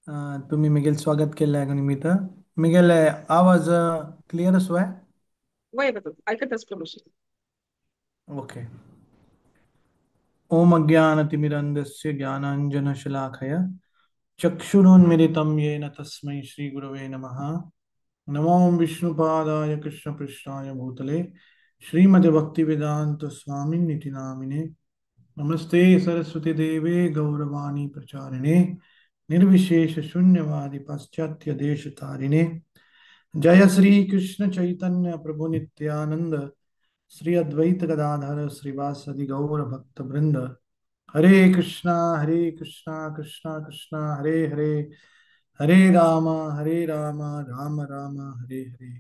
तुम्ही मिगेल स्वागत केल्ल्या निमित्त मिगेल आवाज क्लियर असो आहे? वय ऐकतच प्रभूजी. ओके. ओम अज्ञानतिमिरन्धस्य ज्ञानाञ्जनशलाखया चक्षुरुन्मीलितं येन तस्मै श्रीगुरवे नमः. नमो विष्णुपादाय कृष्णपृष्ठाय भूतले श्रीमद् भक्तिवेदांत स्वामिनिति नामिने. नमस्ते सरस्वती देवे गौरवाणी प्रचारिणे निर्विशेष शून्यवादी पाश्चात्य देश तारिणे. जय श्री कृष्ण चैतन्य प्रभु नित्यानंद श्री अद्वैत गदाधर श्रीवासादि गौर भक्त वृंद. हरे कृष्णा कृष्णा कृष्णा हरे हरे, हरे राम राम राम हरे हरे.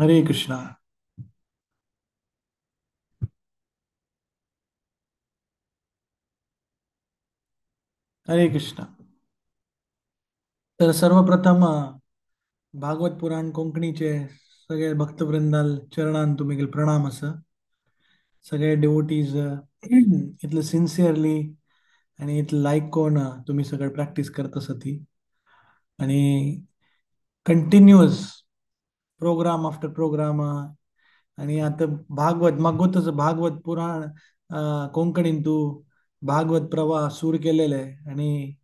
हरे कृष्णा. हरे कृष्णा. तर सर्वप्रथम भागवत पुराण कोंकणीचे सगळे भक्तवृंदाल चरणान तुमी प्रणाम असं. सगळे डिवोटीज इतले सिन्सिअरली आणि इतलं लाईक कोण तुम्ही सगळे प्रॅक्टिस करत आसा ती, आणि कंटिन्युअस प्रोग्राम आफ्टर प्रोग्राम. आणि आता भागवत मागवतच भागवत पुराण कोंकणीन तू भागवत प्रवाह सुरू केलेले आहे. आणि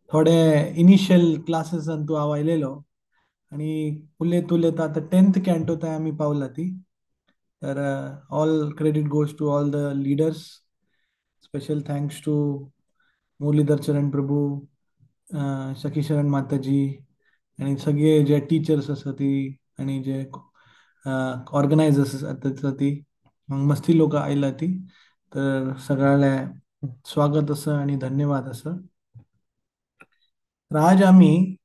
थोडे इनिशियल क्लासेसान तू हांव आयलेलो आणि उलयत उलयत आतां 10th canto थंय आमी पावला ती. तर all credit goes to all the leaders. Special thanks to Murlidhar Charan Prabhu, Sakhi Sharan Mataji आणि सगळे जे टिचर्स आसा ती आणि जे ऑर्गनायझर्स आसा ती, मस्ती लोक आयला ती. तर सगळ्याले स्वागत आसा आणि धन्यवाद आसा. तर आज आमी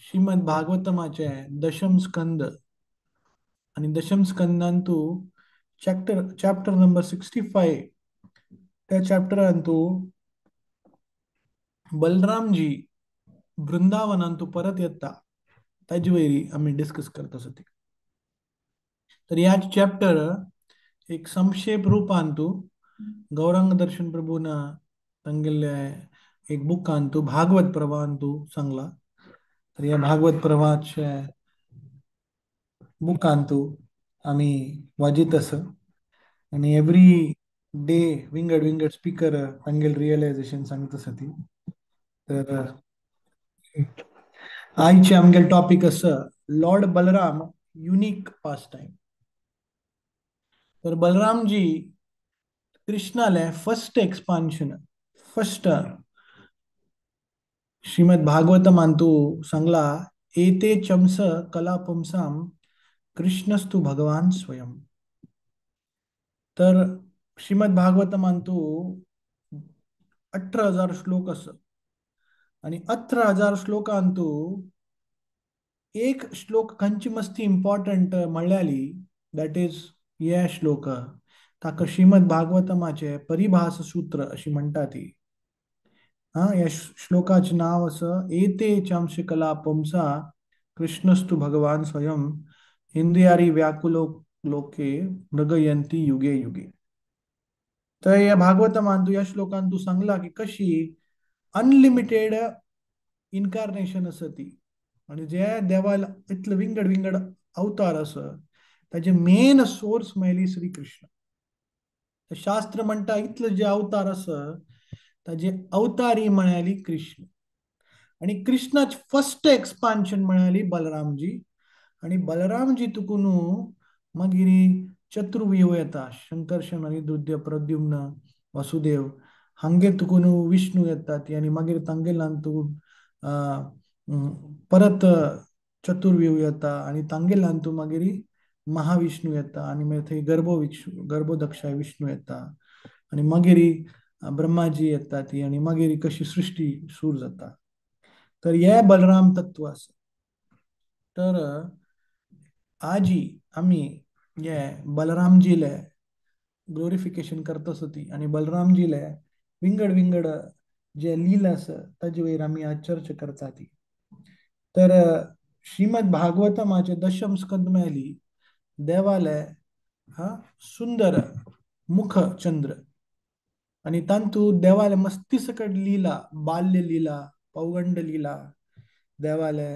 श्रीमद भागवतमाचे दशम स्कंद आणि दशम स्कंदांतू चॅप्टर नंबर 65 त्या चॅप्टरांतू बलरामजी वृंदावनांतू परत येता ताजे वयरी आमी डिस्कस करता आसा ती. तर ह्या चॅप्टर एक संक्षेप रूपांतू गौरांग दर्शन प्रभून तांगेले एक बुकांतू भागवत प्रवाहांतू सांगला. तर ह्या भागवत प्रवाहाचे बुकांतू आमी वाजीत आसा आणि एवरी डे विंगड विंगड स्पीकर तांगेले रियलायझेशन सांगत आसा ती. तर आयचे आमगेले टॉपीक आसा lord Balaram unique pastime. तर बलरामजी कृष्णाले फर्स्ट एक्सपान्शन, फर्स्ट श्रीमद भागवतमांतू सांगला एते चमस कला पुंसाम कृष्णस्तु भगवान स्वयं. तर श्रीमद भागवतमांतू 18,000 श्लोक असं आणि 18,000 श्लोकांतू एक श्लोक खंयची मस्ती इम्पॉर्टंट म्हणल्याली that is हे श्लोक ताका श्रीमद भागवतमाचे परिभास सूत्र अशी म्हणटा ती. हा, ह्या श्लोकाचें नांव आसा एते चांश कला पुंसा कृष्णस्तु भगवान स्वयं इंद्रियारी व्याकुलो लोके मृगयंती युगे युगे. तर ह्या भागवतमान तू ह्या श्लोकान तू सांगला की कशी अनलिमिटेड इन्कार्नेशन आसा ती आणि जे देवाला इतले विंगड विंगड अवतार आसा ताजे मेन सोर्स मेळ्ळी श्री कृष्ण. शास्त्र म्हणटा इतले जे अवतार आसा ताजे अवतारी म्हळ्याली कृष्ण आणि कृष्णाच फर्स्ट एक्सपान्शन म्हळ्याली बलरामजी. आणि बलरामजी तुकून मागीर चतुर्व्यूह येता, शंकरशन अनिरुद्ध प्रद्युम्न वासुदेव हांगेर तुकून विष्णू येता ती आणि मागीर तांगेल्यान तूं परत चतुर्व्यूह येता आणि तांगेल्यान तूं मागीर महाविष्णू येता आणि मागीर थंय गर्भोदक्षाय विष्णू येता आणि मागीर ब्रह्माजी येता ती आणि मागीर कशी सृष्टी सूर जाता. तर हे बलराम तत्व आसा. तर आजी आमी हे बलरामजीले ग्लोरिफिकेशन करता आसा ती आणि बलरामजीले विंगड विंगड जे लीला आसा ताजे वयर आमी आज चर्चा करता ती. तर श्रीमद भागवतमाचे दशम स्कंद मेळ्ळी देवाले हा सुंदर मुखचंद्र आनी तांतू देवाले मस्ती सकट लीला, बाल्य लीला, पौगंड लीला, देवाले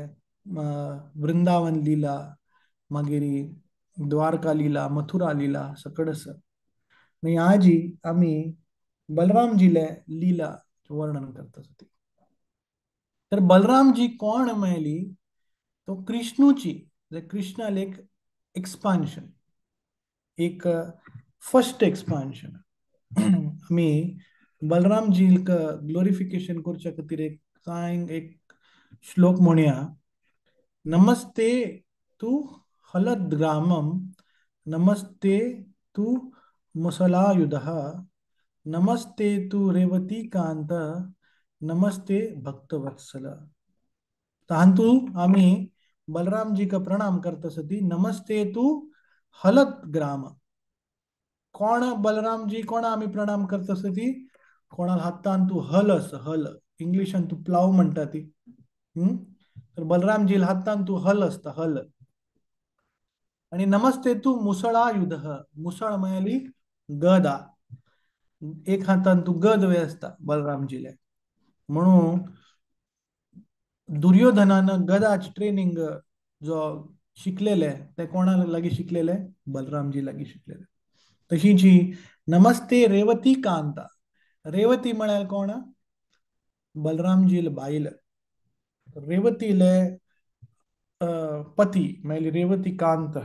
वृंदावन लीला, मागीर द्वारका लीला, मथुरा लीला सकट आसा. आनी आजी आमी बलरामजीले लीला वर्णन करता. तर बलरामजी कोण मेळली तो कृष्णूची, कृष्णाले एक एक्सपान्शन, एक फर्स्ट एक्सपान्शन. आमी बलरामजीक ग्लोरिफिकेशन करच्या खातीर एक कांय एक श्लोक म्हणया. नमस्ते तू हलद्ग्रामम, नमस्ते तू मुसलायुधः, नमस्ते तू रेवतीकांत, नमस्ते भक्तवत्सल. तांतू आमी बलरामजीक प्रणाम करता सती नमस्ते तू हलद्ग्राम. कोण बलरामजी, कोण आमी प्रणाम करता सती? कोणाला हातान तू हल आसा, हल इंग्लिशान तू प्लाव म्हणटा ती. तर बलरामजी हातान तू हल आसता, हल. आनी नमस्ते तू मुसळायुध, मुसळ म्हळ्यार गदा, एक हातान तू गद वे आसता बलरामजीले. म्हणून दुर्योधनान गदाच ट्रेनिंग जो शिकलेले ते कोणा लागीं शिकलेले? बलरामजी लागीं शिकलेले. तशीची नमस्ते रेवती कांता, रेवती म्हळ्यार कोण? बलरामजील बायल, रेवतीले पती म्हळ्यार रेवती कांत.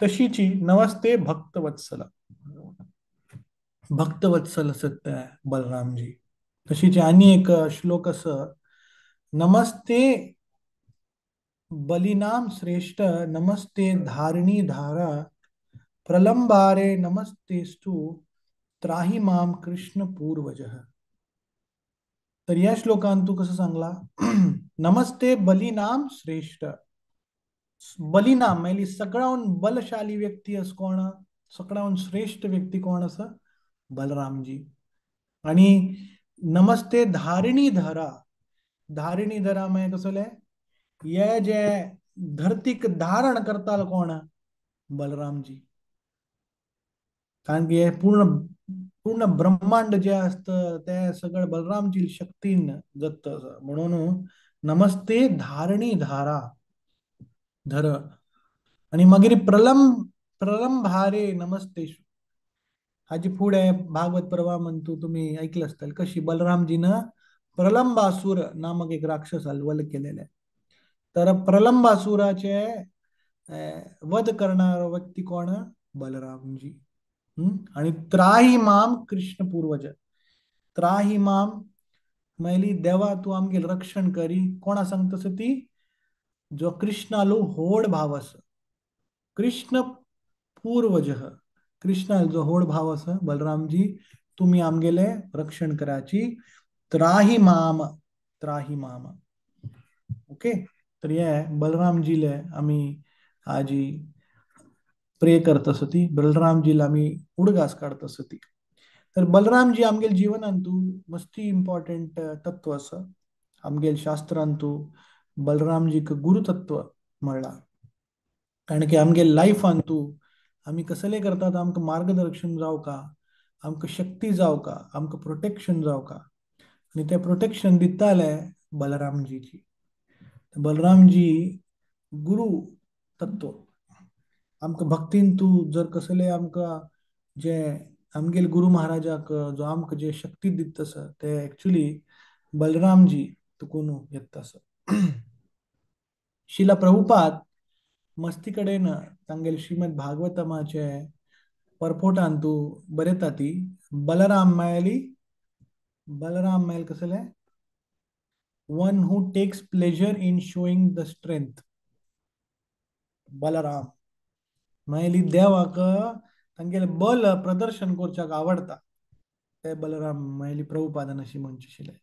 तशीची नमस्ते भक्तवत्सल, भक्तवत्सल आसत ते बलरामजी. तशीची आनी एक श्लोक आसा, नमस्ते बलिनाम श्रेष्ठ, नमस्ते धारिणी धारा, प्रलंबारे नमस्तेस्तु त्राही माम कृष्ण पूर्वजः. तर या श्लोकान तू कसं सांगला? नमस्ते बलिनाम श्रेष्ठ. बलिनाम म्हणजे सगळ्याहून बलशाली व्यक्ती अस कोण? सगळ्याहून श्रेष्ठ व्यक्ती कोण असं? बलरामजी. आणि नमस्ते धारिणी धरा, धारिणी धरा म्हणजे कसले? ये जे धरतीक धारण करताल कोण? बलरामजी. कारण की हे पूर्ण पूर्ण ब्रह्मांड जे असतं ते सगळं बलरामजी शक्तीन जगत. म्हणून नमस्ते धारणी धारा धर. आणि मागीर प्रलंभारे नमस्ते. हाजी फुडें भागवत प्रवाह म्हणतो तुम्ही ऐकलं असताल कशी बलरामजीनं प्रलंबासूर नामक एक राक्षसाल वध केलेले. तर प्रलंबासुराचे वध करणार व्यक्ती कोण? बलरामजी. आणि त्राही माम कृष्ण पूर्वज, त्राही माम मैली देवा तू आमगेल रक्षण करी. कोणा सांगतस ती? जो कृष्णालो होड भाव आसा, कृष्ण पूर्वज, कृष्णालो जो होड भाव आसा बलरामजी तुम्ही आमगेले रक्षण कराची. त्राही माम, त्राही माम. ओके, तर हे बलरामजीले आमी आजी प्रे करत असती, बलरामजीला आमी उडगास काडत असती. तर बलरामजी आमगेल जीवनांतू मस्ती इम्पॉर्टंट तत्व आसा. आमगेल शास्त्रांतू बलरामजीक गुरुतत्व म्हणला. कारण की आमगेल लायफांतू आमी कसले करतात, आमकां मार्गदर्शन जावका, आमकां शक्ती जावका, आमकां प्रोटेक्शन जावका. आनी तें प्रोटेक्शन दिताले बलरामजीची. बलरामजी गुरु तत्व. आमकां भक्तीन तूं जर कसले आमकां जे आमगेल गुरु महाराजाक जो आमकां जे शक्ती दिता आसा ते एक्चुली बलरामजी तुकून येता आसा. शिला प्रभुपाद मस्ती कडेन तांगेले श्रीमद भागवतमाचे परपोटान तूं बरयता ती बलराम मेळली. बलराम मेळ कसले? One who takes pleasure in showing the strength. Balram मेळली देवाक तांगेले बल प्रदर्शन करच्याक आवडटा ते बलराम मेळली प्रभुपादान अशी म्हणचे आशिल्लें.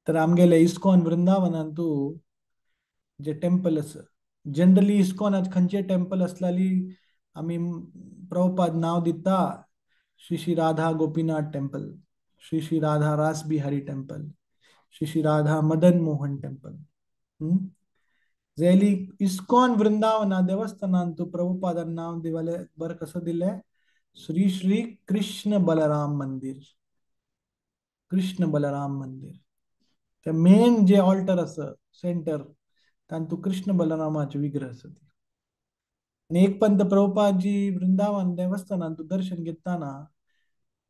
तर आमगेले इस्कॉन वृंदावनांतू जे टेम्पल आसा, जनरली इस्कॉनात खंयचे टेम्पल आसलेली आमी प्रभुपाद नांव दिता श्री श्री राधा गोपीनाथ टेम्पल, श्री श्री राधा रास बिहारी टेम्पल, श्री श्री राधा मदन मोहन टेम्पल. जाली इस्कॉन वृंदावना देवस्थानान तू प्रभुपादान नांव दिवाले बरं कसं दिलें? श्री श्री कृष्ण बलराम मंदिर. कृष्ण बलराम मंदिर ते मेन जे ऑल्टर आसा सेंटर तातूंत कृष्ण बलरामाचे विग्रह आसा. आनी एक पंत प्रभुपादजी वृंदावन देवस्थानांत दर्शन घेताना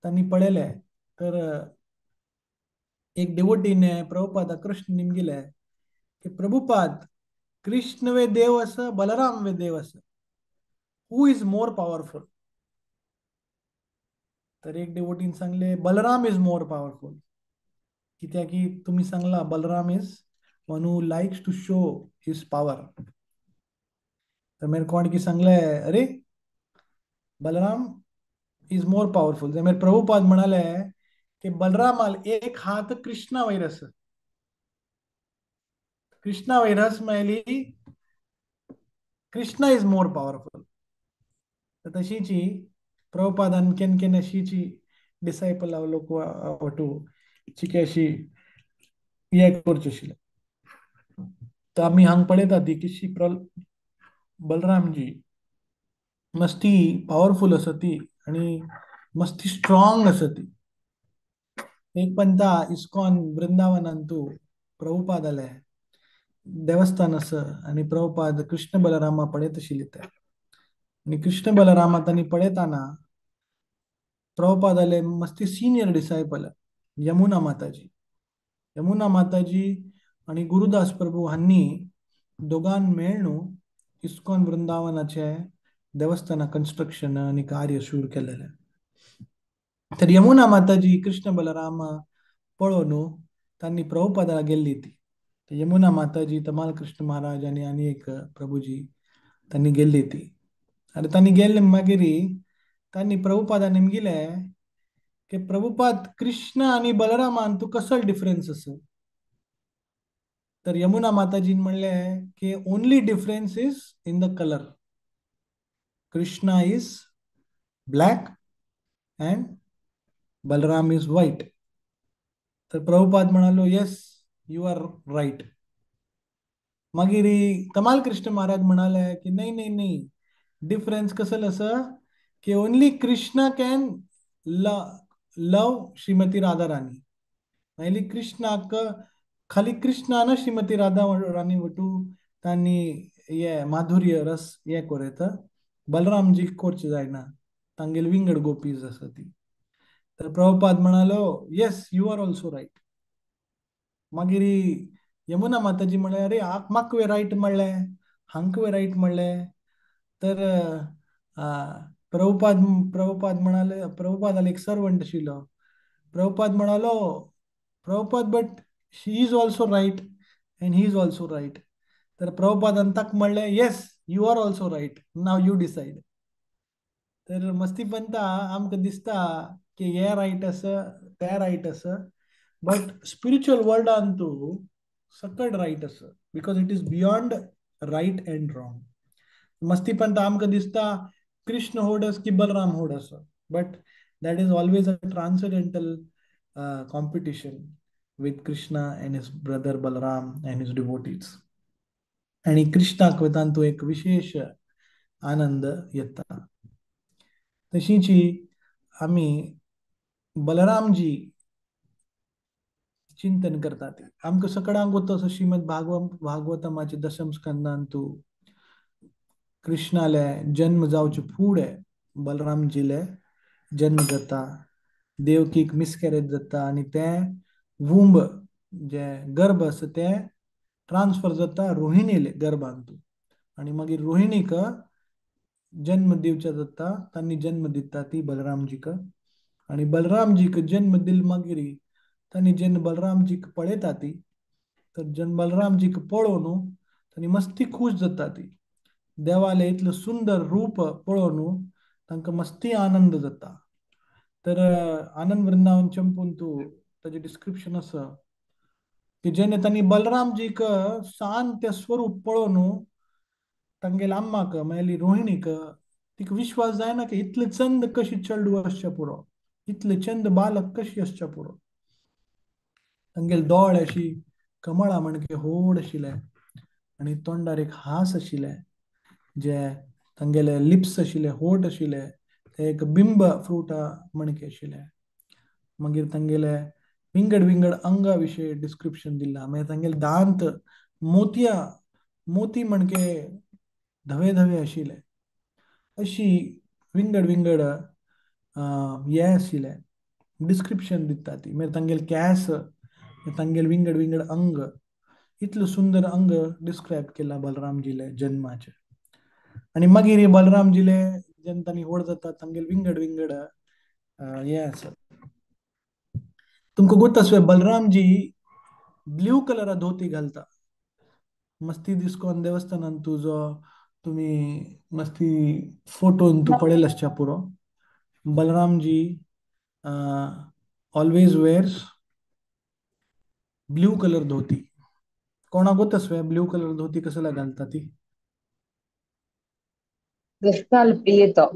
तांणी पळयलें तर एक डेवोटीने प्रभुपादा कृष्ण निमगिले की प्रभुपाद कृष्ण वे देव आसा बलराम वे देव आसा, who is more powerful? तर एक डेवोटीन सांगले बलराम is more powerful, कित्याक की तुमी सांगला Balaram is one who likes to show his power. तर मागीर कोण की सांगले अरे बलराम is more powerful. मागीर प्रभुपाद म्हणाले की बलरामाल एक हात कृष्णा वयर आसा, कृष्णा वयर म्हळ्यार कृष्णा is more powerful. तर तशीची प्रभुपादान केन केन अशीची डिसायपल लोक वटू चिके अशी हे करचे आशिल्ले. तर आमी हांगा पळयता ती कशी बलरामजी मस्ती पावरफुल आसा ती आनी मस्ती स्ट्रॉंग आसा ती. एक पंता इस्कॉन वृंदावनांतू प्रभुपादाले देवस्थान आसा आनी प्रभुपाद कृष्ण बलरामा पळयत आशिल्ले ते. आनी कृष्ण बलरामा तांणी पळयताना प्रभुपादाले मस्ती सिनियर डिसायपल यमुना माताजी, यमुना माताजी आनी गुरुदास प्रभू हांणी दोगान मेळ्ळू इस्कॉन वृंदावनाचे देवस्थाना कन्स्ट्रक्शन आनी कार्य सुरू केलेलें. तर यमुना माताजी कृष्ण बलराम पळोवन तांणी प्रभुपादाला गेल्ली ती. यमुना माताजी तमाल कृष्ण महाराज आनी आनी एक प्रभुजी तांणी गेल्ली ती. आनी तांणी गेल्ले मागीर तांणी प्रभुपादा नेमगिले की प्रभुपाद कृष्ण आनी बलरामान तूं कसो डिफरन्स आसा? तर यमुना माताजीन म्हणलें की only difference is in the colour. Krishna is black and Balaram is white. तर प्रभुपाद म्हणालो येस you R right. मागीर तमाल कृष्ण महाराज म्हणाले की नाही नाही नाही, डिफरन्स कसं आसा की only Krishna can love Shrimati Radha Rani. मागीर कृष्णाक खाली कृष्णान श्रीमती राधा राणी वटू तांणी हे माधुर्य रस हे कोरयता, बलरामजी कोरचे जायना, तांगेल विंगड गोपीज आसा ती. तर प्रभुपाद म्हणालो yes you are also right. मागीर यमुना माताजी म्हणलें अरे म्हाका वे रायट म्हणलें, हांकां वे रायट म्हणलें. तर प्रभुपाद प्रभुपाद म्हणाले, प्रभुपादाले एक सर्वंट आशिल्लो, प्रभुपाद म्हणालो Prabhupada but she is also right and he is also right. तर प्रभुपादान ताका म्हणलें yes you are also right, now you decide. तर मस्ती पंता आमकां दिसता की हे रायट आसा ते रायट आसा, बट स्पिरिच्युअल वर्ल्डान तूं सकट रायट आसा, because it is beyond right and wrong. मस्ती पंता आमकां दिसता कृष्ण होड की बलराम होड आसा, but that is always a transcendental competition with Krishna and his brother Balaram and his devotees. आनी कृष्णाक तांतूं एक विशेष आनंद येता. तशींची आमी बलरामजी चिंतन करतात. आमकां सगळ्यांक वता श्रीमद भागवतमाचे दशम स्कंदांतू कृष्णाले जन्म जावचे फुडें बलरामजीले जन्म जाता, देवकीक मिसकॅरेज जाता आनी तें वुंब जे गर्भ आसा तें ट्रान्सफर जाता रोहिणीले गर्भांतू आनी मागीर रोहिणीक जन्म दिवचे जाता, तांणी जन्म दिता ती बलरामजीक. आनी बलरामजीक जन्म दिल मागीर तांणी जेन्ना बलरामजीक पळयता ती, तर जेन्ना बलरामजीक पळोवन तांणी मस्ती खूश जाता ती. देवाले इतलें सुंदर रूप पळोवन तांकां मस्ती आनंद जाता. तर आनंद वृंदावन चंपून तूं ताजें डिस्क्रिप्शन आसा की जेन्ना तांणी बलरामजीक सान तें स्वरूप पळोवन तांगेले अम्माक म्हळ्यार रोहिणीक तिका विश्वास जायना की इतलें चंद कशी चेडूं आसचें पुरो, इतलें चंद बालक कशी आसचें पुरो. तांगेले दोळे अशी कमळां म्हणके व्हड आशिल्ले आनी तोंडार एक हांस आशिल्लें, जे तांगेले लिप्स आशिल्ले होठ आशिल्ले ते एक बिंब फ्रुटा मणके आशिल्ले. मागीर तांगेले विंगड विंगड अंगा विशय डिस्क्रिप्शन दिलां. मागीर तांगेले दांत मोतया मोती मणके धवे धवे आशिल्ले. अशी विंगड विंगड हे आशिल्ले डिस्क्रिप्शन दिता ती. मागीर तांगेले केंस, तांगेले विंगड विंगड अंग, इतलो सुंदर अंग डिस्क्रायब केला बलरामजीले जन्माचे. आनी मागीर बलरामजीले जेन्ना तांणी व्हड जाता तांगेले विंगड विंगड हे आसा. तुमकां गोत आसुया, बलरामजी ब्ल्यू कलरा धोती घालता. मस्ती इस्कॉन देवस्थानान तुजो तुमी मस्ती फोटोन तूं पळयला आसच्या पुरो. Balramji always wears blue colour dhoti. कोणाक गोत आसुया ब्ल्यू कलर धोती कसला घालता ती? कृष्णाल प्रिय तो.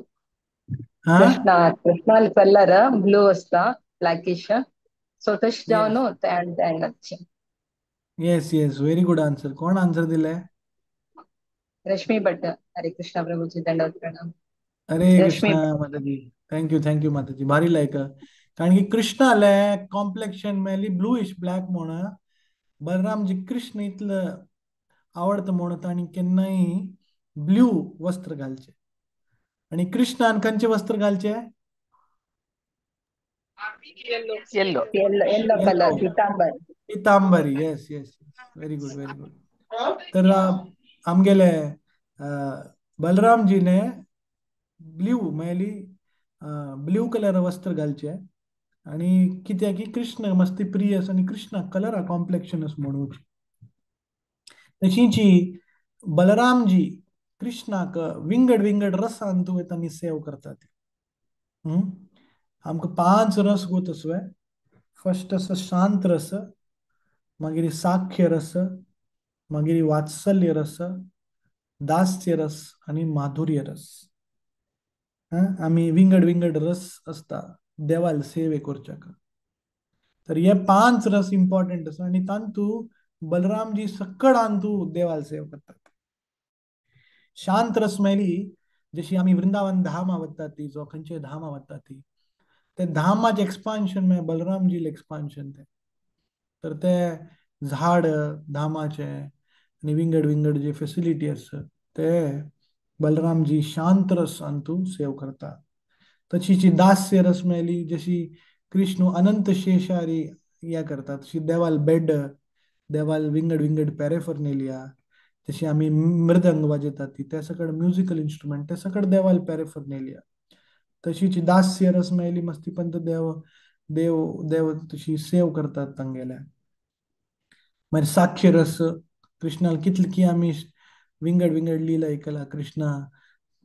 कृष्णा कृष्णाल कलर ब्लू असता, ब्लॅकिश. सो तशें जावन ते. Yes yes, very good answer. कोण आन्सर दिले? रश्मी भट्ट. हरे कृष्णा प्रभुजी, दंडवत प्रणाम. हरे कृष्णा माताजी, thank you thank you माताजी, भारी लायक. कारण की कृष्णाले कॉम्प्लेक्शन मेळ्ळी ब्लूइश ब्लॅक म्हण बलरामजी कृष्ण इतलं आवडतं म्हणून तांणी केन्नाय ब्ल्यू वस्त्र घालचे. आणि कृष्णान खंयचे वस्त्र घालचे? Yellow yellow colour, pitambar. Pitambari. Yes yes, very good very good. तर आमगेले बलरामजीने ब्ल्यू मेळ्ळी ब्ल्यू कलर वस्त्र घालचे. आणि कित्याक की कृष्ण मस्ती प्रिय आसा आनी कृष्णा कलरा कॉम्प्लेक्शन आसा म्हणून. तशींची बलरामजी कृष्णाक विंगड विंगड रसान तूं तांणी सेव करतात. आमकां 5 रस गोत आसुया. फर्स्ट आसा शांत रस, मागीर साख्य रस, मागीर वात्सल्य रस, दास्य रस आनी माधुर्य रस. आमी विंगड विंगड रस आसता देवाल सेवे करच्याक. तर हे 5 रस इम्पॉर्टंट आसा आनी तांतू बलरामजी सकड अंतू देवाल सेव करतात. शांत रस मेळ्ळी जशी आमी वृंदावन धामा वतात ती, जो खंयचे धामा वतात ती, ते धामाचे एक्सपान्शन म्हळ्यार बलरामजीले एक्सपान्शन ते. तर ते झाड धामाचे आनी विंगड विंगड जे फेसिलिटी आसा ते बलरामजी शांत रस अंतू सेव करता. तशीची दास्य रस मेळ्ळी जशी कृष्ण अनंत शेषारी या करतात, तशी देवाल बेड, देवाल विंगड विंगड पॅरेफर्नेलिया, जशी आमी मृदंग वाजयतात ती, ते सकड म्युजिकल इन्स्ट्रुमेंट ते सकड देवाल पॅरेफर्नेलिया. तशीची दास्य रस मेळ्ळी मस्ती पंत देव देव देव तशी सेव करतात तांगेल्या. मागीर साख्य रस, कृष्णाल कितले की आमी विंगड विंगड लीला ऐकला. कृष्णा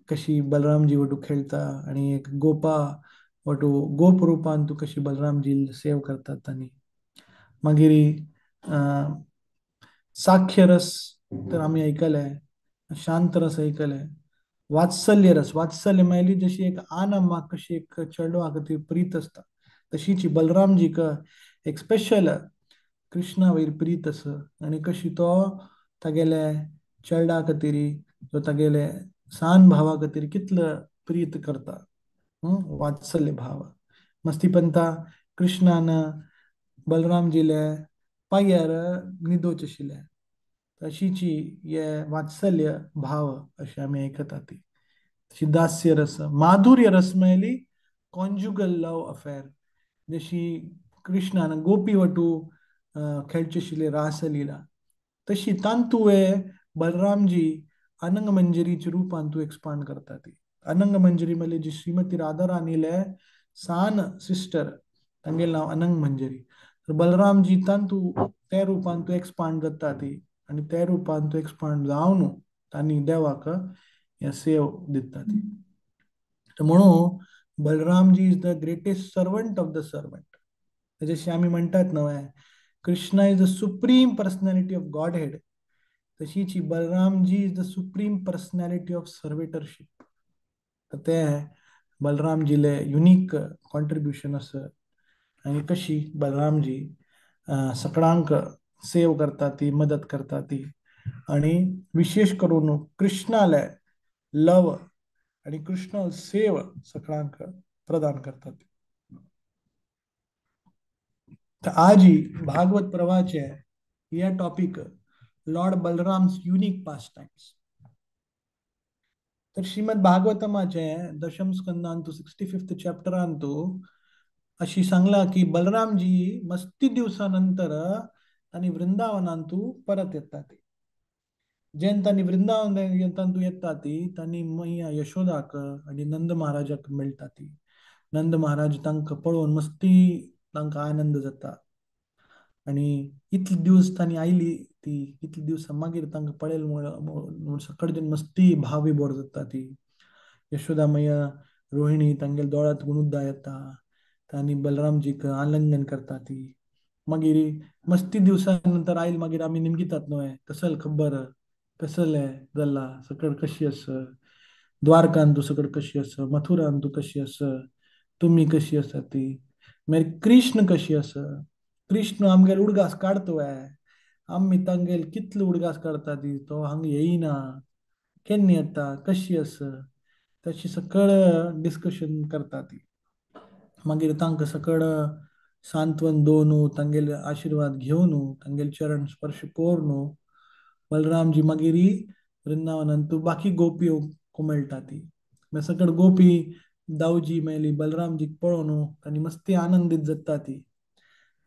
कशी बलरामजी वटू खेळता आणि एक गोपा वटू गोप रूपान तू कशी बलरामजी सेव करतात तांणी. मागीर साख्य रस तर आमी ऐकले, शांत रस ऐकले, वात्सल्य रस. वात्सल्य मेळ्ळी जशी एक आनम्मा कशी एक चेडवाक ती प्रीत आसता, तशीची बलरामजीक एक स्पेशल कृष्णा वयर प्रीत आसा आनी कशी तो तागेले चेडा खातीर, तो तागेले सान भावा खातीर कितलो प्रीत करता, वात्सल्य भाव. मस्ती पंता कृष्णान बलरामजीले पांयार न्हिदोवचें आशिल्लें, तशीची हे वात्सल्य भाव अशें आमी आयकतात ती. तशी दास्य रस. माधुर्य रस मेळ्ळी कॉन्जुगल लव अफेअर, जशी कृष्णान गोपी वटू खेळचे आशिल्ले रासलीला, तशी तांतुवे बलरामजी अनंग मंजरीच्या रूपान तूं एक्सपांड करता ती. अनंग मंजरी म्हणल्यार जी श्रीमती राधाराणीले सान सिस्टर, तांगेलें नांव अनंग मंजरी. तर बलरामजी तांतू त्या रूपान तूं एक्सपांड जाता ती आनी त्या रूपान तूं एक्सपांड जावन तांणी देवाक हे सेव दिता ती. तर म्हणून Balramji is the greatest servant of the servant. जशें आमी म्हणटात न्हय, Krishna is the supreme personality of Godhead, तशीच Balramji is the supreme personality of servitorship. तर ते बलरामजीले युनीक कॉन्ट्रिब्युशन आसा आनी कशी बलरामजी सगळ्यांक सेव करता ती, मदत करता ती, आनी विशेष करून कृष्णाले लव आणि कृष्ण सेव सगळ्यांक प्रदान करतात. तर आजी भागवत प्रवाचे या topic Lord Balaram's unique pastimes. तर श्रीमद भागवतमाचे दशम स्कंदांतू 65th चॅप्टरांतू अशी सांगला की बलरामजी मस्ती दिवसानंतर आणि वृंदावनांतू परत येतात. जेन तांणी वृंदावन तांतू येतात तांणी मैया यशोदाक आणि नंद महाराजाक मेळटा. नंद महाराज तांकां पळोवन मस्ती तांकां आनंद जाता आणि इतले दिवस तांणी आयली ती इतले दिवसां मागीर तांकां पळयल म्हूण सकड मस्ती भावविभोर जाता. ती यशोदा मैया रोहिणी तांगेले दोळ्यांत गुणुद्दा येता तांणी बलरामजीक आलिंगन करता. ती मागीर मस्ती दिवसा नंतर आयल मागीर आमी निमगितात न्हय कसल खबर कसले जाला सकड कशी आस, द्वारकान तूं सकड कशी आस, मथुरान तूं कशी आस, तुमी कशी आसा ती, मागीर कृष्ण कशी आसा, कृष्ण आमगेर उडगास काडतो आमी तांगेर कितलो उडगास काडटा ती, तो हांगा येयना केन्ना येता कशी आसा, तशी सकळ डिस्कशन करता ती. मागीर तांकां सकळ सांत्वन दोनू तांगेले आशिर्वाद घेवन तांगेले चरण स्पर्श करून बलरामजी मागीर वृंदावनान तूं बाकी गोपी मेळटा ती. मागीर सकळ गोपी दावजी मेली बलरामजीक पळोवन तांणी मस्ती आनंदीत जाता ती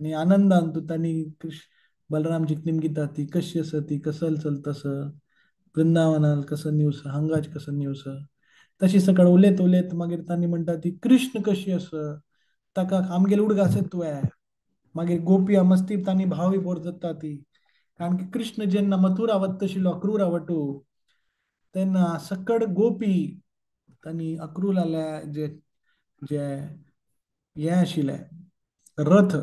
आनी आनंदान तूं तांणी कृष्ण बलरामजीक निमगिता ती कशी आसा ती, कसल चलतस वृंदावनान कसो न्यूस हांगाच कसो न्यूस, तशी सकळ उलयत उलयत मागीर तांणी म्हणटा ती कृष्ण कशी आसा ताका आमगेले उडगास तुवें. मागीर गोपी मस्ती तांणी भावविभोर जाता ती, कारण की कृष्ण जेन्ना मथुरा वतशिलो अक्रूरा वटू तेन्ना सकड गोपी तांणी अक्रूराले जे जे हें आशिल्लें रथ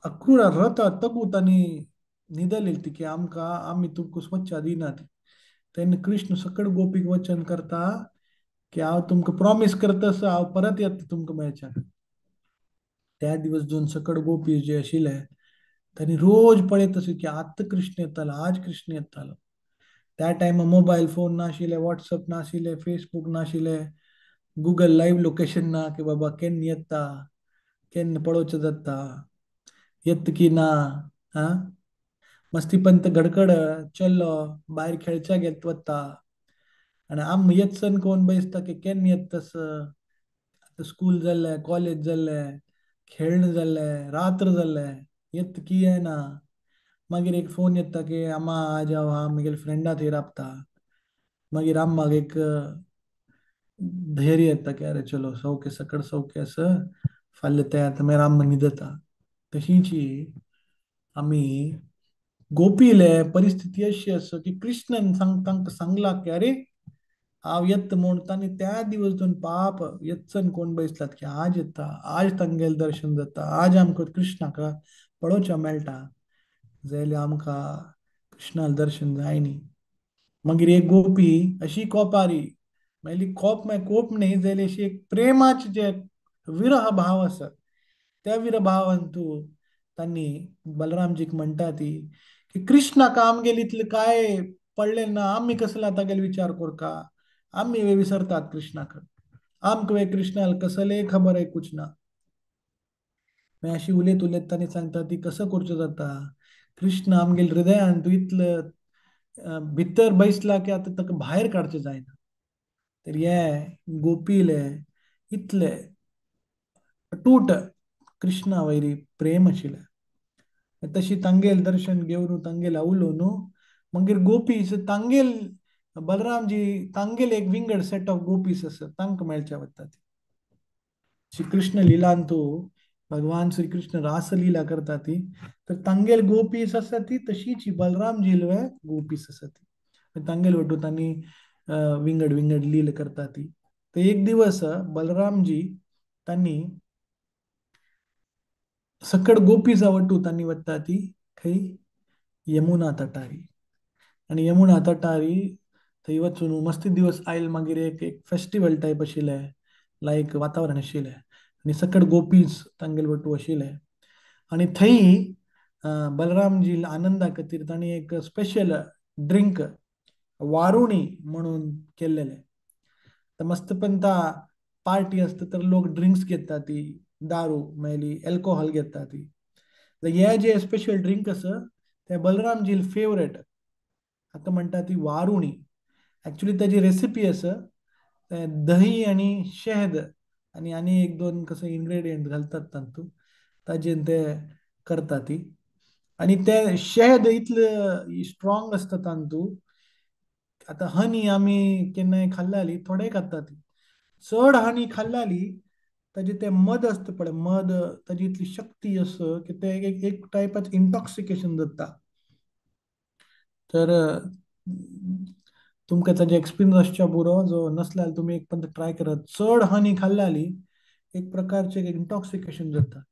अक्रूरा रथ तकू तांणी न्हिदलेली ती की आमकां आमी तुमकां स्वच्छ दिना ती. तेन्ना कृष्ण सकड गोपीक वचन करता की हांव तुमकां प्रॉमीस करता हांव परत येता तुमकां मेळच्याक. त्या दिवस दोन सकड गोपी जे आशिल्ले तांणी रोज पळयत आसले की आतां कृष्ण येतालो, आज कृष्ण येतालो. त्या टायमार मोबायल फोन नाशिल्ले, वॉट्सएप नाशिल्ले, फेसबूक नाशिल्ले, गुगल लायव्ह लोकेशन ना की बाबा केन्ना येता केन्ना पळोवचें जाता येत की ना. आं मस्ती पंत घडकड चल्लो भायर खेळच्या घेत वता आनी आम येतसन कोण बयसता की केन्ना येत तस, आतां स्कूल जाल्लें, कॉलेज जाल्लें, खेळणें जाल्लें, रात्र जाल्लें, येत की येना. मागीर एक फोन येता की आमा आज हांव हा म्हगेले फ्रेंडा थंय राबता. मागीर आम्माक एक धैर्य येता की अरे चलो सौके सकड सौके आसा फाल्यां ते आतां मागीर आम्मा न्हिदता. तशीच आमी गोपीले परिस्थिती अशी आसा की कृष्णन तांकां सांगला की अरे हांव येता म्हूण तांणी त्या दिवस दोन पाप येतसन कोण बसलात की आज येता, आज तांगेलें दर्शन जाता, आज आमकां कृष्णाक पळोवच्या मेळटा, जाल्यार आमकां कृष्णाक दर्शन जायनी. मागीर एक गोपी अशी कोपारी मागीर कोप मागीर कोप न्ही जाल्यार अशी एक प्रेमाचे जे विरह भाव आसा त्या विरभावान तूं तांणी बलरामजीक म्हणटा ती की कृष्णाक आमगेले इतलें काय पडलें ना, आमी कसलो तागेलो विचार करका, आमी वे विसरतात कृष्णाक, आमकां वे कृष्णाक कसलें खबर कुछ ना. मागीर अशी उलयत उलयत तांणी सांगता ती कसो करचो जाता, कृष्ण आमगेले हृदयान तूं इतलो भितर बैसला की आतां ताका भायर काडचें जायना. तर हे गोपीले इतले अटूट कृष्णा वयरी प्रेम आशिल्लें. तशी तांगेल दर्शन घेवन तांगेल उलोवन मागीर गोपीस तांगेल बलरामजी तांगेल एक विंगड सेट ऑफ गोपीस आसा तांकां मेळच्या वता. श्री कृष्ण लिलांतू भगवान श्री कृष्ण रासलीला करता ती तर तांगेल गोपीस आसा ती तशीच बलरामजी गोपीस आसा ती तांगेल वटू तांणी विंगड विंगड लील करता ती. तर एक दिवस बलरामजी तांणी सकड गोपीसा वटू तांणी वता ती खंय यमुना तटारी आनी यमुना तटारी थंय वचून मस्ती दिवस आयल मागीर एक एक फेस्टिवल टायप आशिल्लें लायक वातावरण आशिल्लें आनी सकड गोपीस तांगेले वटू आशिल्लें आनी थंय बलरामजी आनंदा खातीर तांणी एक स्पेशल ड्रिंक वारुणी म्हणून केल्लेलें. तर मस्त पण ता पार्टी आसता तर लोक ड्रिंक्स घेता ती, दारू मेली अल्कोहोल घेता ती. तर हे जे स्पेशल ड्रिंक आसा ते बलरामजी फेवरेट, आता म्हणटा ती वारुणी. ऍक्च्युली त्याची रेसिपी आसा, दही आनी शहद आनी आनी एक दोन कसं इन्ग्रेडियंट घालतात तातूंत, ताजेन ते करता ती. आनी ते शहद इतले स्ट्रॉंग आसता तातूंत. आतां हनी आमी केन्नाय खाल्ले जाली थोडे खाता ती, चड हनी खाल्ले जाली ताजे ते मद आसता पळय, मद ताजी इतली शक्ती आसा की ते एक एक टायपाचें इंटॉक्सिकेशन जाता. तर तुमकां ताजे एक्सपिरियन्स आसच्या बरो, जो नसल्यार तुमी एक पण ट्राय करात. चड हनी खाल्ले जाली एक प्रकारचें इंटॉक्सिकेशन जाता.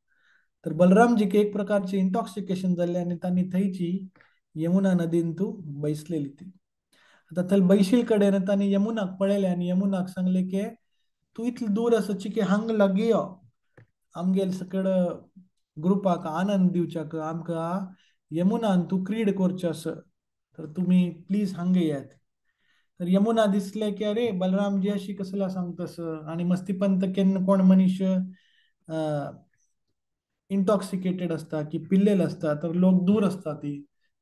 तर बलरामजीक एक प्रकारचें इंटॉक्सिकेशन जाल्लें आनी तांणी थंयची यमुना नदीन तूं बैसलेली ती. आतां थंय बैशील कडेन तांणी यमुनाक पळयलें आनी यमुनाक सांगलें की तूं इतलें दूर आसा चिके हांग लागीं यो, आमगेल सकड ग्रुपाक आनंद दिवच्याक आमकां यमुनान तूं क्रीड करचें आसा, तर तुमी प्लीज हांगा येयात. तर यमुना दिसले की अरे बलरामजी अशी कसला सांगतस, आनी मस्तीपंत केन्ना कोण मनीस इंटॉक्सिकेटेड आसता की पिल्लेल आसता तर लोक दूर आसता ती,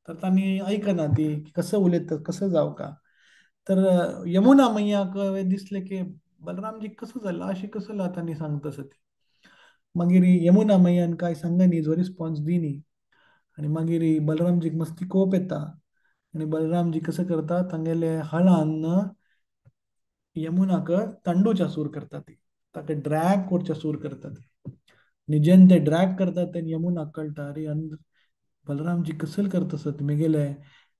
तर तांणी आयकना ती कसं उलयता कसं जावं का. तर यमुना मैयाक दिसले की बलरामजी कसं जालां अशें कसं जालां तांणी सांगतस ती. मागीर यमुना मैयान काय सांगनी, जो रिस्पॉन्स दिनी आनी मागीर बलरामजीक मस्ती कोप येता आनी बलरामजी कसं करता तांगेले हळान यमुनाक तांडूच्या सूर करता ती, ताका ड्रॅग करच्या सूर करता ती. आनी जेन्ना ते ड्रॅग करता तेन्ना यमुनाक कळटा अरे बलरामजी कसल करता आसत, मेगेले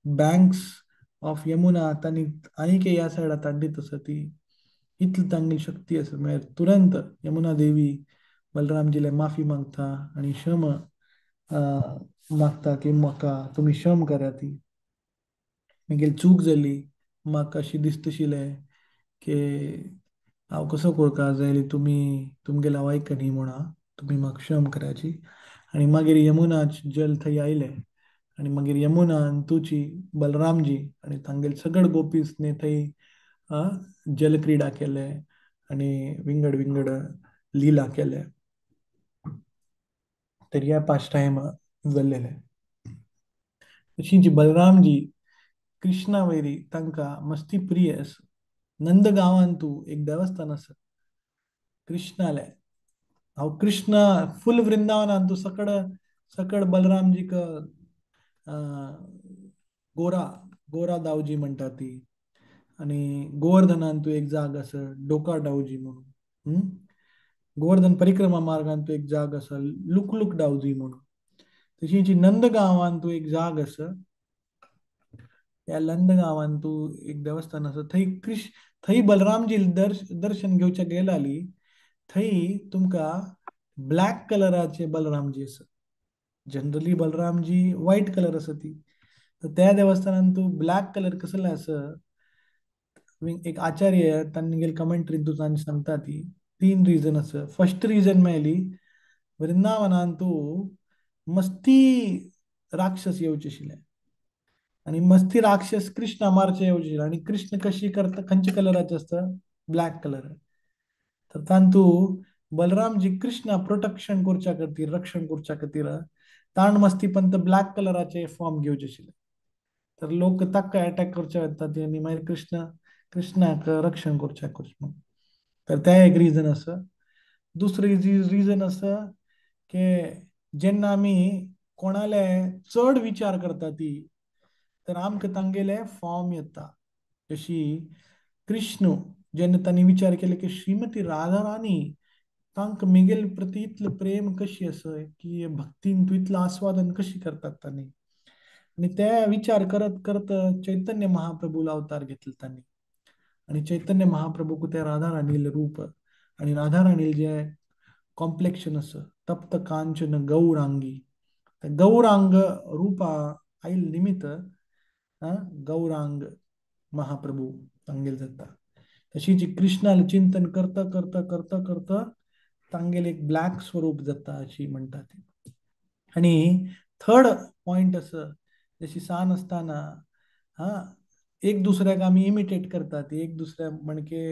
बँक्स ऑफ यमुना तांणी आनीक ह्या सायडा तांडीत आसा ती, इतली तांगेली शक्ती आसा. मागीर तुरंत यमुना देवी बलरामजीले माफी मागता आनी क्षम मागता की म्हाका तुमी क्षम करा ती, मागीर चूक जाली, म्हाका अशी दिसतशिल्लें की हांव कसो करता जाल्यार तुमी तुमगेले हांव आयकनी म्हणून तुमी म्हाका क्षम कराची. आनी मागीर यमुना जल थंय आयलें आनी मागीर यमुना आनी तुची बलरामजी आनी तांगेले सगळे गोपीसनी थंय जलक्रिडा केले आनी विंगड विंगड लिला केले. तर ह्या पांच टायम जाल्लेले. तशीच बलरामजी कृष्णा वयरी तांकां मस्ती प्रिय आसा. नंदगांवान तूं एक देवस्थान आसा कृष्णालें. हांव कृष्ण फूल वृंदावनान तूं सकड सकड बलरामजीक गोरा गोरा दावजी म्हणटा ती, आनी गोवर्धनान तूं एक जाग आसा डोका डावजी म्हणून, गोवर्धन परिक्रमा मार्गान तूं एक जाग आसा लुकलुक डावजी म्हणून. तशीच नंदगांवान तूं एक जाग आसा, ह्या नंदगांवान तूं एक देवस्थान आसा थंय कृष्ण थंय बलरामजी दर्शन घेवच्या गेलाली थंय तुमकां ब्लॅक कलराचे बलरामजी आसा. जनरली बलरामजी व्हायट कलर आसा ती, तर त्या देवस्थानान तूं ब्लॅक कलर कसलो आसा एक आचार्य तांणी कमेंट्रीन तूं तांणी सांगता ती तीन रिजन आसा. फर्स्ट रिजन मेळ्ळी वृंदावनान तूं मस्ती राक्षस येवचे आशिल्ले आनी मस्ती राक्षस कृष्णा मारचे येवचे आशिल्ले आनी कृष्ण कशी करता खंयच्या कलराचे आसता ब्लॅक कलर. तर तांतू बलरामजी कृष्णा प्रोटेक्शन करच्या खातीर रक्षण करच्या खातीर ताण मस्ती पंत ब्लॅक कलराचे फॉर्म घेवचे आशिल्ले. तर लोक ताका अटॅक करचे वता ती आनी मागीर कृष्ण कृष्णाक रक्षण करच्या करचें. तर तें एक रिजन आसा. दुसरें रिजन आसा की जेन्ना आमी कोणाले चड विचार करता ती तर आमकां तांगेले फॉर्म येता. जशी कृष्ण जेन्ना तांणी विचार केले की श्रीमती राधा राणी तांकां मेगेले प्रती इतलें प्रेम कशी आसा की भक्तीन तूं इतलें आस्वादन कशी करतात तांणी, आनी ते विचार करत करत चैतन्य महाप्रभूला अवतार घेतले तांणी आनी चैतन्य महाप्रभूक ते राधा राणीले रूप आनी राधा राणीले जे कॉम्प्लेक्शन आसा तप्त कांचन गौरांगी, गौरांग रूपा आयल निमित्त गौरांग महाप्रभू तांगेले जाता. तशीच कृष्णाले चिंतन करता करता करता करता तांगेले एक ब्लॅक स्वरूप जाता अशी म्हणटा ती. आनी थर्ड पॉयंट आसा जशी सान आसतना हा एक दुसऱ्याक आमी इमिटेट करता ती, एक दुसऱ्या म्हणके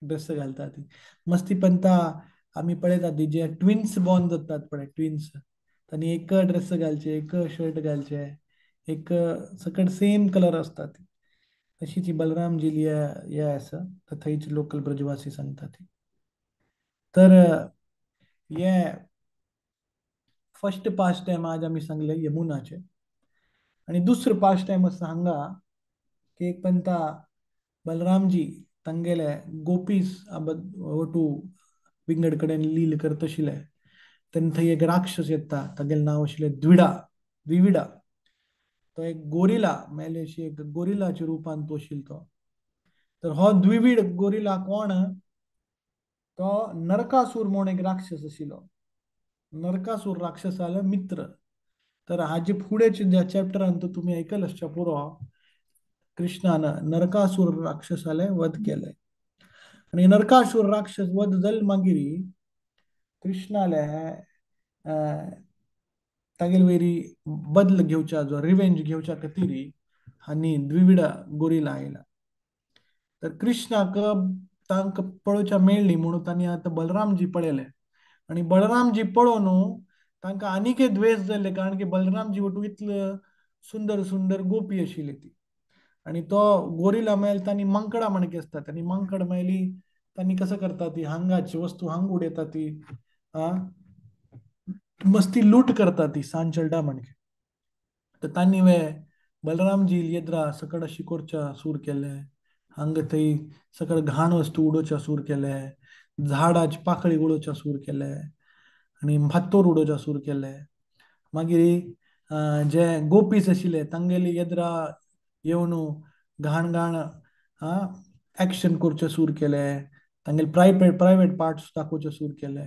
ड्रेस घालता ती. मस्ती पंता आमी पळयतात ती जे ट्विन्स बॉर्न जातात पळय, ट्विन्स, तांणी एक ड्रेस घालचे, एक शर्ट घालचे, एक सकट सेम कलर आसता ती. तशीच बलरामजी हे आसा, तर थंयच लोकल ब्रजवासी सांगता ती. तर हे फर्स्ट पास टायम आज आमी सांगले यमुनाचे. आनी दुसरो पास टायम आसा हांगा की एक पंता बलरामजी तांगेले गोपीस वटू विंगड कडेन लील करतशिले, तेन्ना थंय एक राक्षस येता, तागेलें नांव आशिल्लें द्विडा, द्विविडा. तो एक गोरिला मेले अशी एक गोरिलाच्या रुपान तो आशिल्लो तो. तर हो द्विवीड गोरिला कोण? तो नरकासूर म्हूण एक राक्षस आशिल्लो. नरकासूर राक्षसालो मित्र. तर हाजे फुडें ज्या चॅप्टरान तो तुमी आयकल आसच्या पुरो, कृष्णान नरकासूर राक्षसाले वध केले. आनी नरकासूर राक्षस वध जाले मागीर कृष्णाले तागेले वयरी बदल घेवच्या, जो रिवेंज घेवच्या खातीर आनी द्विविडा गोरिला आयला. तर कृष्णाक तांकां पळोवच्या मेळ्ळी म्हणून तांणी आतां बलरामजी पळयले. आनी बलरामजी पळोवन तांकां आनीक द्वेश जाले, कारण की बलरामजी वटू इतले सुंदर सुंदर गोपी आशिल्ली ती. आनी तो गोरिला मेल तांणी मांकडा म्हणके आसतात, आनी मांकड मेली तांणी कसं करता ती, हांगाची वस्तू हांग उडयता ती, मस्ती लूट करता ती सांचलडा म्हणके. तर तांणी वे बलरामजी येद्रा सकड अशी करच्या सूर केले, हांग थंय सकड घाण वस्तू उडोवच्या सूर केले, झाडाची पाकळी उडोवच्या सूर केले, आनी फातोर उडोवच्या सूर केले. मागीर जे गोपीस आशिल्ले तांगेली येद्रा येवन घाण घाण एक्शन करचे सूर केले, तांगेले प्रायवेट पार्ट्स दाखोवचे सूर केले.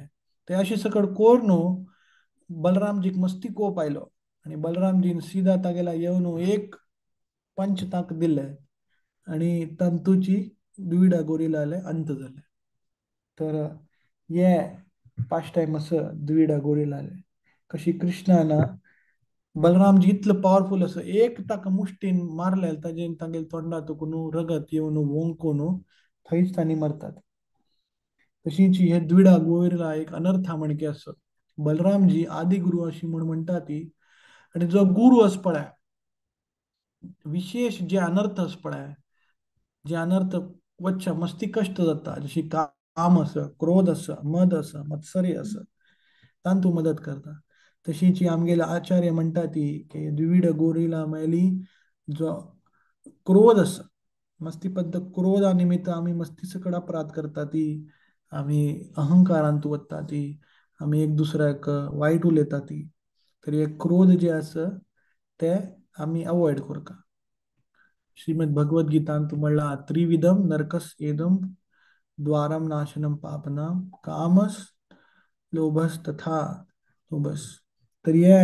ते अशें सकड करून बलरामजीक मस्ती कोप आयलो. आनी बलरामजीन सीधा तागेला येवन एक पंच तांक दिले आनी तांतूची द्विडा गोरिलाले अंत जाले. तर हे पास्ट टायम आसा द्विडा गोरिलाले, कशी कृष्णान बलरामजी इतलो पावरफुल आसा, एक ताका मुष्टीन मारले ताजेन तागेले तोंडा तुकून रगत येवन वोंकून थंयच तांणी मरतात. तशीच हे द्विडा गोरिला एक अनर्था म्हणके आसा. बलरामजी आदि गुरु अशी म्हूण म्हणटा ती. आनी जो गुरु आसा पळय, विशेष जे अनर्थ आसा पळय, जे अनर्थ वच्च्या मस्ती कश्ट जाता, जशी काम आसा, क्रोध आसा, मद आसा, मत्सरी आसा, तांतू मदत करता. तशीच आमगेले आचार्य म्हणटा ती की द्विविड गोरिला मेली जो क्रोध आसा, मस्ती पद्द क्रोधा निमित्त आमी मस्ती सकड अपराध करता ती, आमी अहंकारांत वता ती, आमी एक दुसऱ्याक वायट उलयता ती. तर हे क्रोध जे आसा ते आमी अवॉयड करता. श्रीमद भगवद गीतांत म्हणला त्रिविधम नरकस एदम द्वारम नाशनम पापनाम कामस लोभस तथा लोभस. तर हे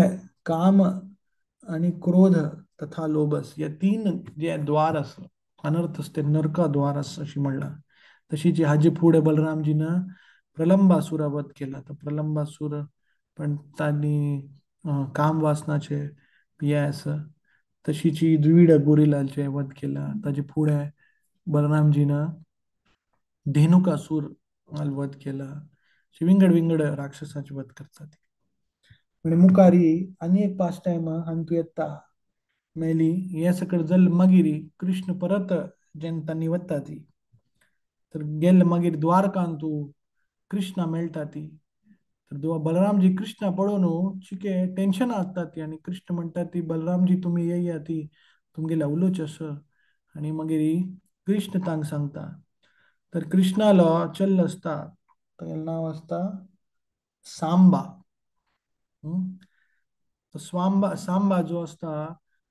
काम आणि क्रोध तथा लोभस या तीन जे द्वार आसा अनर्थ ते नरका द्वार आसा अशी म्हणला. तशीच हाजे फुडें बलरामजीन प्रलंबासुरा वध केला. तर प्रलंबासूर पण तांणी काम वासनाचे हे आसा. तशीच द्विविड गोरिलाचे वध केला. ताजे फुडें बलरामजीन धेनुकासूर वध केला. विंगड विंगड राक्षसाचे वध करतात. आनी मुखारी आनी एक पास टायम हांतू येता मेली हे सकड जल मागीर कृष्ण परत जेन्ना तांणी वता ती, तर गेल्ले मागीर द्वारकांतू कृष्णा मेळटा ती. तर बलरामजी कृष्णा पळोवन चिके टेन्शन आसता ती. आनी कृष्ण म्हणटा ती बलरामजी तुमी येया ती, तुमगेले उलोवचें आसा. आनी मागीर कृष्ण तांकां सांगता. तर कृष्णालो चल्ल आसता, तागेलें नांव आसता सांबा. तो सांबा जो आसता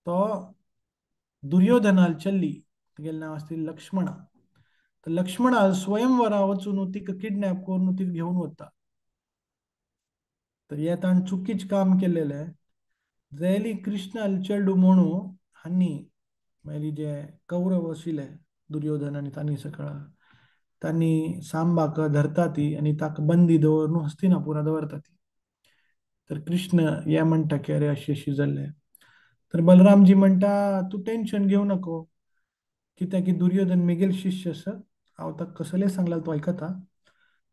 तो दुर्योधनाल चल्ली, तागेलें नांव आसता लक्ष्मणा. तर लक्ष्मणा स्वयंवरा वचून तिका किडनॅप करून तिका घेवन वता. तर हे ताणें चुकीच काम केलेलें. जाली कृष्णाल चेडू म्हणून हांणी मागीर जे कौरव आशिल्ले दुर्योधन आनी तांणी सगळा तांणी सांबाक धरता ती आनी ताका बंदी दवरून हस्तिनापुरा दवरता ती. तर कृष्ण हे म्हणटा की अरे अशी अशी जाल्लें. तर बलरामजी म्हणटा तूं टेन्शन घेवं नको, कित्याक की दुर्योधन मेगेल शिष्य आसा, हांव ताका कसलें सांगल्यार तो आयकता,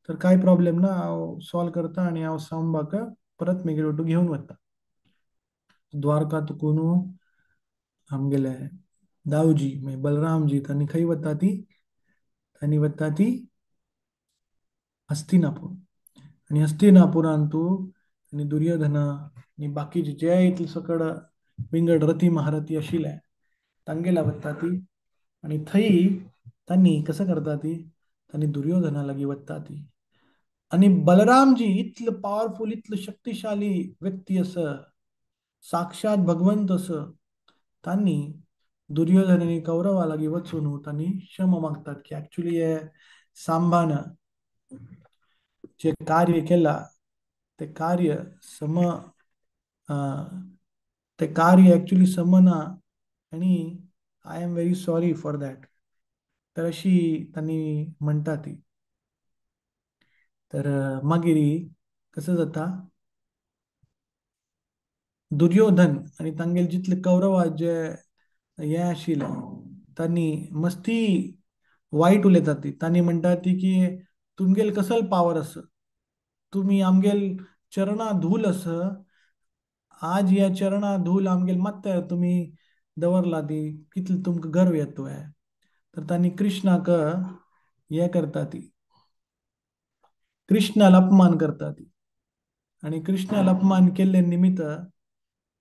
तर कांय प्रॉब्लेम ना, हांव सॉल्व करता आनी हांव सांबाक परत मागीर ओटू घेवन वता. द्वारका तुकून आमगेले दावजी मागीर बलरामजी तांणी खंय वता ती, तांणी वता ती हस्तिनापूर. आनी हस्तिनापुरान तूं आनी दुर्योधना आनी बाकीचे जे इतले सकड विंगड रथी महारथी आशिल्ले तांगेला वता ती. आनी थंय तांणी कसं करता ती, तांणी दुर्योधना लागीं वता ती. आनी बलरामजी इतलो पावरफूल, इतलो शक्तिशाली व्यक्ती आसा, साक्षात भगवंत आसा, तांणी दुर्योधन आनी कौरवा लागीं वचून तांणी क्षमा मागतात की एक्चुली हे सांबान जे कार्य केला ते कार्य सम ते कार्य एक्चुली सम ना आनी I am very sorry for that, तर अशी तांणी म्हणटा ती. तर मागीर कसं जाता, दुर्योधन आनी तांगेले जितले कौरवा जे हे आशिल्ले तांणी मस्ती वायट उलयतात ती. तांणी म्हणटा ती की तुमगेल कसल पावर आसा, तुमी आमगेल चरणा धूल आसा, आज ह्या चरणा धूल आमगेल मात्यार तुमी दवरला ती, कितले तुमकां गर्व येतो. तर तांणी कृष्णाक हे करता ती, कृष्णाला अपमान करता ती. आनी कृष्णाला अपमान केल्ले निमित्त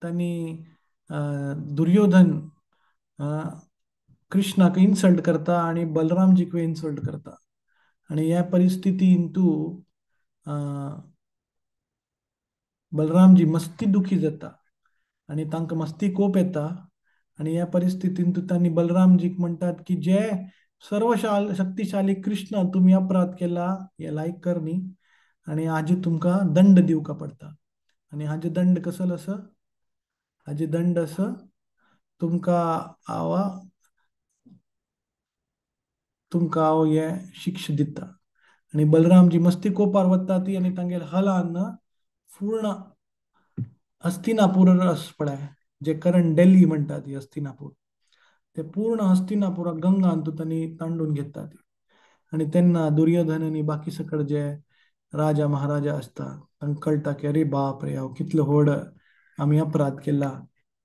तांणी दुर्योधन कृष्णाक इन्सल्ट करता आनी बलरामजीक इन्सल्ट करता. आनी ह्या परिस्थितीन तूं बलरामजी मस्ती दुखी जाता आनी तांकां मस्ती कोप येता. आनी ह्या परिस्थितीन तूं तांणी बलरामजीक म्हणटात की जे सर्वशाल शक्तिशाली कृष्ण तुमी अपराध केला हे लायक कर न्ही, आनी हाजे तुमकां दंड दिवका पडटा. आनी हाजे दंड कसलो आसा, हाजे दंड आसा तुमकां हांव तुमकां हांव हे शिक्षा दिता. आनी बलरामजी मस्ती कोपार वता ती आनी तांगेले हलान पूर्ण हस्तिनापूर आसा पळय, जे करंट दिल्ली म्हणटा ती हस्तिनापूर, ते पूर्ण हस्तिनापुराक गंगान तूं तांणी तांडून घेता ती. आनी तेन्ना दुर्योधन आनी बाकी सकड जे राजा महाराजा आसता तांकां कळटा की अरे बाप रे, हांव कितलो व्हड आमी अपराध केला,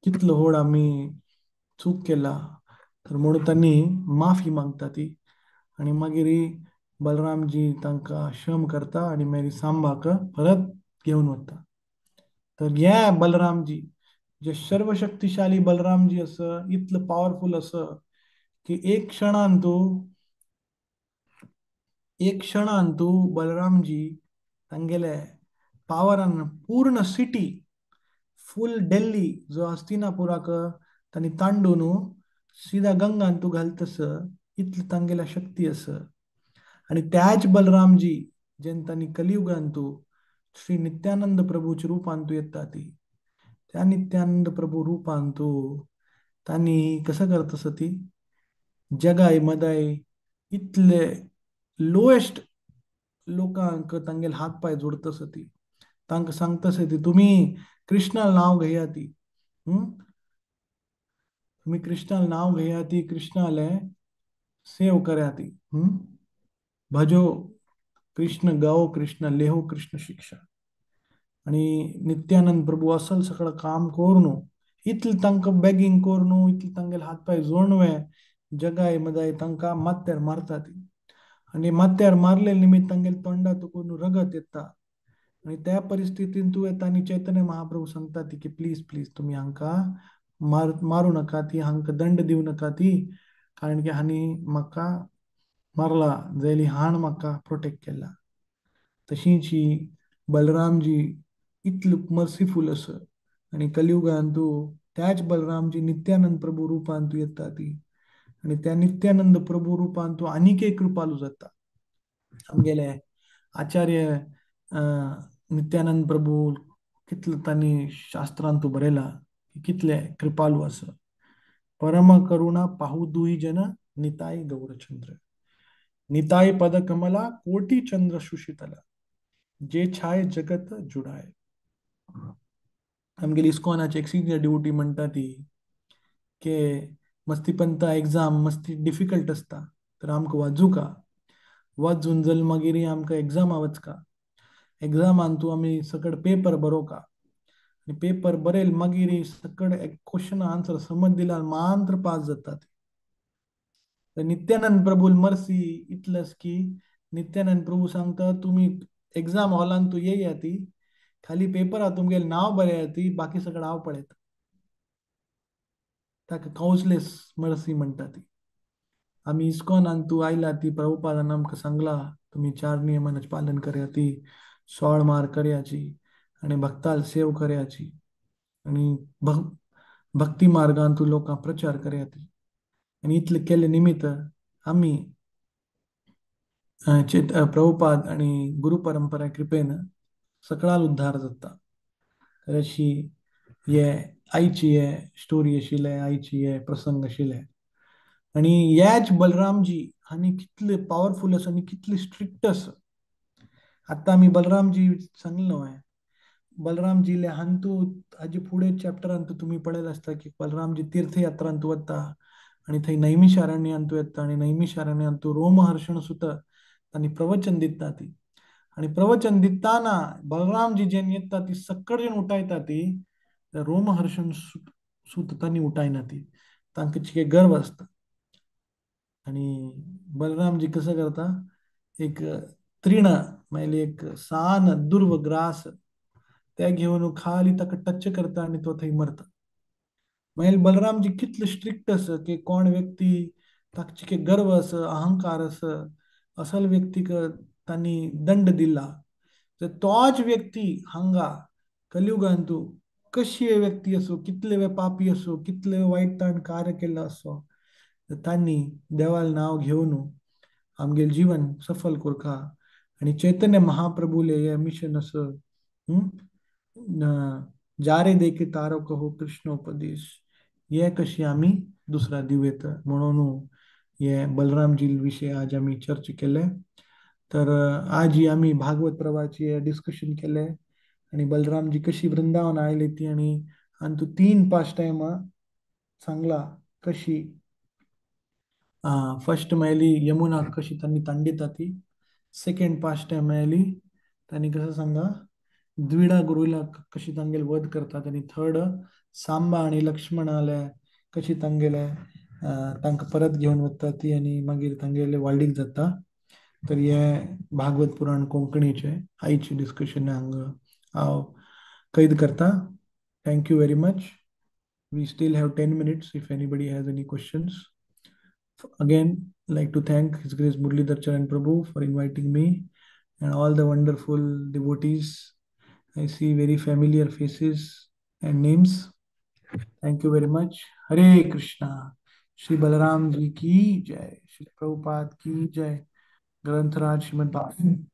कितलो व्हड आमी चूक केला. तर म्हणून तांणी माफी मागता ती. आनी मागीर बलरामजी तांकां क्षम करता आनी मागीर सांबाक परत घेवन वता. तर हे बलरामजी जे सर्वशक्तिशाली बलरामजी आसा, इतलो पावरफूल आसा की एक क्षणान तूं, एक क्षणान तूं बलरामजी तांगेले पावरान पूर्ण सिटी फूल दिल्ली जो हस्तिनापुराक तांणी तांडून सिदा गंगान तूं घालतस, इतली तांगेल्या शक्ती आसा. आनी त्याच बलरामजी जेन्ना तांणी कलियुगान तूं श्री नित्यानंद प्रभूच्या रूपान तूं येता ती, त्या नित्यानंद प्रभू रूपान तूं तांणी कसं करतस ती जगाय मदाय इतले लोएस्ट लोकांक तांगेले हात पांय जोडतस ती, तांकां सांगतस ती तुमी कृष्णा नांव घेया ती, तुमी कृष्णा नांव घेया ती, कृष्णाले सेव कर्या ती, भजो कृष्ण, गाओ कृष्ण, लेहो कृष्ण शिक्षा. आनी नित्यानंद प्रभू असल सगळं काम करून इतलें तांकां बेगींग करून इतलें तांगेले हात पांय जोडवे जगाय मदाय तांकां माथ्यार मारता ती. आनी माथ्यार मारले निमित्त तांगेले तोंडा तुकून रगत येता. आनी त्या परिस्थितीन तूं येता आनी चैतन्य महाप्रभू सांगता ती की प्लीज प्लीज तुमी हांकां मारू नाका ती, हांकां दंड दिवं नाका ती, कारण की हांणी म्हाका मारला जाल्यार हाण म्हाका प्रोटेक्ट केला. तशीच ही बलरामजी इतलो मर्सीफूल आसा. आनी कलियुगान तूं त्याच बलरामजी नित्यानंद प्रभू रूपान तूं येता ती. आनी त्या नित्यानंद प्रभू रूपान तूं आनीक एक कृपालू जाता. आमगेले आचार्य नित्यानंद प्रभू कितले तांणी शास्त्रान तूं बरयला कितले कृपालू आसा. परम करुणा पाहू दुई जन निताय गौरचंद्र, निताय पद कमला कोटी चंद्र सुशीतला, जे छाय जगत जुडाय. आमगेली इस्कॉनाची एक सिनियर ड्युटी म्हणटा ती की मस्तीपंता एग्जाम मस्ती डिफिकल्ट आसता, तर आमकां वाजूका वचून जल मागीर आमकां एग्जामा वचका, एग्जामान तूं आमी सकड पेपर बरोवका आनी पेपर बरयल मागीर सकड एक क्वेश्चन आन्सर समज दिल्यार मात्र पास जाता. तर नित्यानंद प्रभू मर्सी इतलेंच की नित्यानंद प्रभू सांगता तुमी एग्जाम हॉलान तूं येया ती खाली पेपरा तुमगेलें नांव बरया ती बाकी सगळें हांव पळयता. ताका काउसलेस मर्सी म्हणटा ती. आमी इस्कॉनान तूं आयला ती प्रभुपादान आमकां सांगला तुमी 4 नियमांचें पालन करया ती, 16 मार करयाची आनी भक्ताल सेव करयाची आनी भक्ती मार्गान तूं लोकांक प्रचार करया ती. आनी इतलें केल्ले निमित्त आमी प्रभुपाद आनी गुरु परंपरा कृपेन सकळाल उद्धार जाता. तर अशी हे आयची हे स्टोरी आशिल्ले, आयची हे प्रसंग आशिल्ले. आनी ह्याच बलरामजी आनी कितले पावरफूल आसा आनी कितले स्ट्रिक्ट आसा. आतां आमी बलरामजी सांगलें न्हू हांवें, बलरामजीले हांतू हाजे फुडें चॅप्टरान तुमी पळयलें आसता की बलरामजी तीर्थयात्रांत वता आनी थंय नैमिषारण्यांत येता आनी नैमिषारण्यांत रोमहर्षण सुद्दां तांणी प्रवचन दिता ती. आनी प्रवचन दिताना बलरामजी जेन्ना येता ती सकळ जेन्ना उठायता ती रोमहर्षण सुत तांणी उठायना ती, तांकां चिके गर्व आसता. आनी बलरामजी कसो करता एक तृण मागीर एक सान दुर्व ग्रास ते घेवन खाली ताका टच करता आनी तो थंय मरता. मागीर बलरामजी कितले स्ट्रिक्ट आसा की कोण व्यक्ती ताका चिके गर्व आसा, अहंकार आसा, असल व्यक्तीक तांणी दंड दिला तर तोच व्यक्ती हांगा कलियुगांतू कशी व्यक्ती असो, कितले वे पापी असो, कितले वायट ताण कार्य केल्लो असो, तर तांणी देवाल नांव घेवन आमगेलें जीवन सफल करका. आनी चैतन्य महाप्रभुले हे मिशन असो जारे देखे तारो कहो कृष्ण उपदेश हे कशी आमी दुसरा दिवं येता. म्हणून हे बलरामजी विशय आज आमी चर्चा केले. तर आज ही आमी भागवत प्रवाहाची डिस्कशन केले आनी बलरामजी कशी वृंदावन आयले ती आनी अंतू 3 पास टायमा सांगला कशी फर्स्ट मेळ्ळी यमुना कशी तांणी तांडिता ती, सेकंड पास टायम मेळ्ळी तांणी कसं सांगा द्विडा गुरुला कशी तांगेले वध करतात आनी थर्ड सांबा आनी लक्ष्मणाले कशी तांगेले तांकां परत घेवन वता ती आनी मागीर तांगेले वाल्डीक जाता. तर हे भागवत पुराण कोंकणीचे आयचे डिस्कशन हांगा हांव कैद करता. Thank you very much. We still have 10 minutes if anybody has any questions. Again, like to thank His Grace Murlidhar Charan Prabhu for inviting me and all the wonderful devotees. I see very familiar faces and names. Thank you very much. Hare Krishna. Shri Balaram Ji ki jai. Shri Prabhupada ki jai. Grantharaj Shrimad Bhagavatam.